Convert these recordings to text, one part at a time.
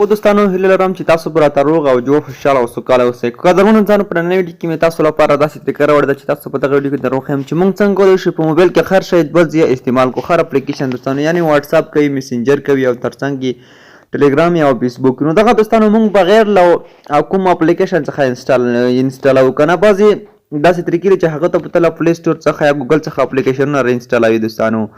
خو دوستانو هیله لرم چې تاسو به راته روغ او جوړ، خوشحاله او سوکاله اوسئ. قدرمنو دوستانو، په نننۍ ویډیو کې مې تاسو لپاره داسې طریقه راوړې ده چې تاسو په دغه ویډیو کې در وښیم چې موږ څنګه کولی شو په موبایل کې هر شی دوه ځایه استعمال کړو، هر اپلیکیشن دوستانو، یعنی واتساپ کوي، میسنجر کوي او ترڅنګ یې ټلګرام یا فیسبوک. نو دغه دوستانو موږ بغیر له کوم اپلیکیشن څخه انسټالو کنه. بعضې داسې طریقې دي چې هغه ته په تله پلی سټور څخه یا ګوګل څخه اپلیکیشنونه را انسټالوي دوستانو،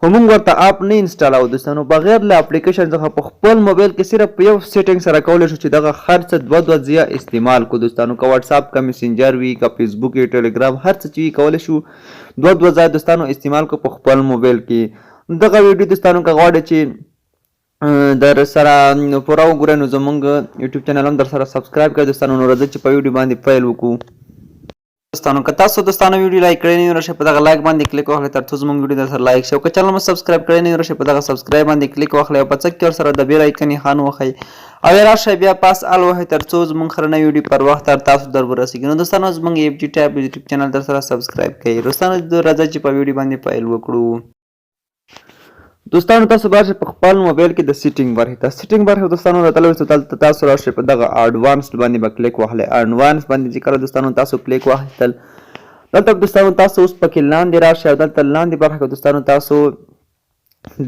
خو موږ ورته اپ نه انسټالوو دوستانو. بغیر له اپلیکیشن څخه په خپل موبایل کې صرف په یو سیټینګ سره کولی شو چې دغه هر څه دوه دوه ځایه استعمال کړو دوستانو. که واتساپ، که میسنجر وي، که فیسبوک وي، ټلګرام، هر څه چې وي، کولی شو دوه دوه ځایه دوستانو استعمال کړو په خپل موبایل کې. دغه ویډیو دوستانو که غواړئ چې در سره پوره وګورئ، نو زمونږ یوټیوب چینل هم در سره سبسکرایب کړئ دوستانو. نو راځئ چې په ویډیو باندې پیل وکړو دوستانو. که تاسو دوستانو ویډیو لایک کړئ نه، راشئ په دغه لایک باندې کلیک وکړئ ترڅو زمونږ ویډیو در سره لایک شي، او که چینل مو سبسکرایب کړئ نه، راشئ په دغه سبسکرایب باندې کلیک وکړئ او په څک کې ورسره د بیل آیکن نښان وښئ او یا راشئ بیا پاس ال وهئ ترڅو زمونږ هره نوې ویډیو پر وخت تر تاسو در ورسیږي. نو دوستانو، زمونږ ایف جي ټایپ یوټیوب چینل در سره سبسکرایب کړئ دوستانو. راځئ چې په ویډیو باندې پیل وکړو دوستانو. تاسو به راشئ په خپل موبایل کې د سیټینګ برخې ته. سیټینګ برخې دوستانو راتللی وروسته دلته تاسو راشئ په دغه اډوانسډ باندې به کلیک وهلی. اډوانس باندې چې کله دوستانو تاسو کلیک واخیستل، دلته دوستانو تاسو اوس پکې لاندې راشئ او دلته لاندې برخه کې دوستانو تاسو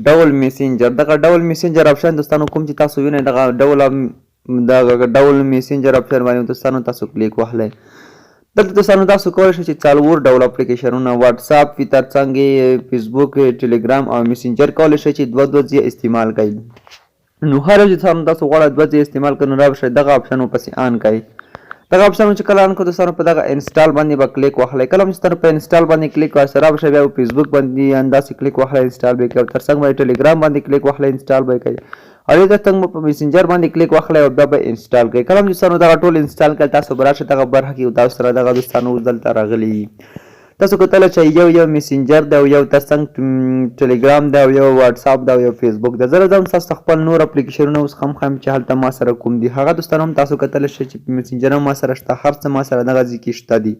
ډول میسنجر، دغه ډول میسنجر اپشن دوستانو کوم چې تاسو وینئ، دغه ډول میسنجر اپشن باندې دوستانو تاسو کلیک وهلی. دلته دوستانو تاسو کولی شئ چې څلور ډول اپلیکیشنونه، واتساپ وي، ترڅنګ یې فیسبوک، ټلګرام او میسنجر، کولی شئ چې دوه دوه ځایه استعمال کړئ. نو هر یو چې تاسو غواړئ دوه ځایه استعمال کړئ، نو راشئ دغه اپشن ورپسې آن کړئ. دغه اپشن چې کله آن کړو دوستانو، په دغه انسټال باندې به کلیک وهلی. کله چې تاسو په انسټال باندې کلیک وهئ، را به شئ بیا په فیسبوک باندې انداسې کلیک وهلی، انسټال به کړئ، او ترڅنګ به ټلګرام باندې کلیک وهلی، انسټال به کړئ، او دې ترڅنګ به په میسنجر باندې کلیک وهلی او بیا به انسټال کړئ. کله چې دوستانو دغه ټول انسټال کړئ، تاسو به راشئ دغه برخه کې. تاسو سره دغه دوستانو اوس دلته راغلي، تاسو کتلی شئ، یو یو میسنجر دی او یو ترڅنګ ټلګرام دی او یو واتساپ دی او یو فیسبوک دی. زه راځم تاسو ته خپل نور اپلیکیشنونه اوس هم ښیم چې هلته ما سره کوم دي. هغه دوستانو هم تاسو کتلی شئ چې میسنجر هم ما سره شته، هر څه ما سره دغه ځای کې شته دي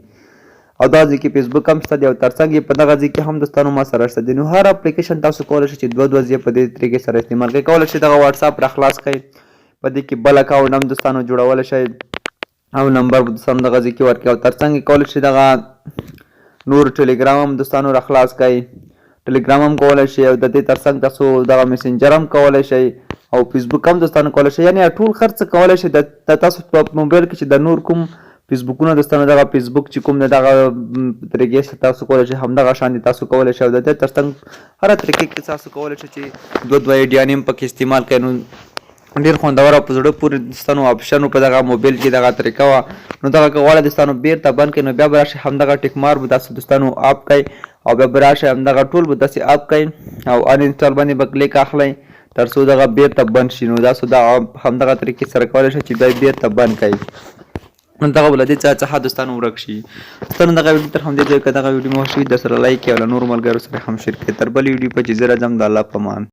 او دغه ځای کې فیسبوک هم شته دی او ترڅنګ یې په دغه ځای کې هم دوستانو ما سره شته دي. نو هر اپلیکیشن تاسو کولی شئ چې دوه دوه ځایه په دې طریقې سره استعمال کړئ. کولی شئ دغه واتساپ را خلاص کړئ، په دې کې بل اکاونټ هم دوستانو جوړولی شئ او نمبر به دوستانو دغه ځای کې ورکړئ، او ترڅنګ یې کولی شئ دغه نور ټلګرام هم دوستانو را خلاص کړئ، ټلګرام هم کولی شئ، او د دې ترڅنګ تاسو دغه میسنجر هم کولی شئ او فیسبوک هم دوستانو کولی شئ. یعنی ټول هر څه کولی شئ. د تاسو په موبایل کې چې د نور کوم فیسبوکونه دوستانو، دغه فیسبوک چې کوم دی، دغه طریقې سره تاسو کولی شئ، همدغه شان دي تاسو کولی شئ، او د دې ترڅنګ هره طریقې کې تاسو کولی شئ چې دوه دوه ایډیانې هم پکې استعمال کړئ. نو ډیر خوندور او په زړه پورې دوستانو اپشن په دغه موبایل کې دغه طریقه وه. نو دغه که غواړئ دوستانو بیرته بند کړئ، نو بیا به راشئ همدغه ټیک مار به تاسو دوستانو اپ کړئ او بیا به راشئ همدغه ټول به داسې اپ کړئ او ان انسټال باندې به کلیک اخلئ تر څو دغه بیرته بند شي. نو تاسو دا همدغه طریقې سره کولی شئ چې بیا بیرته بند کړئ، نو دغه به له دې ځای څخه دوستانو ورک شي. دوستانو، دغه ویډیو تر همدې ځایه. که دغه ویډیو مو خوښ شي، در سره لایک او له نورو ملګرو سره هم شریک کړئ. تر بلې ویډیو په چې زه راځم، د الله په امان.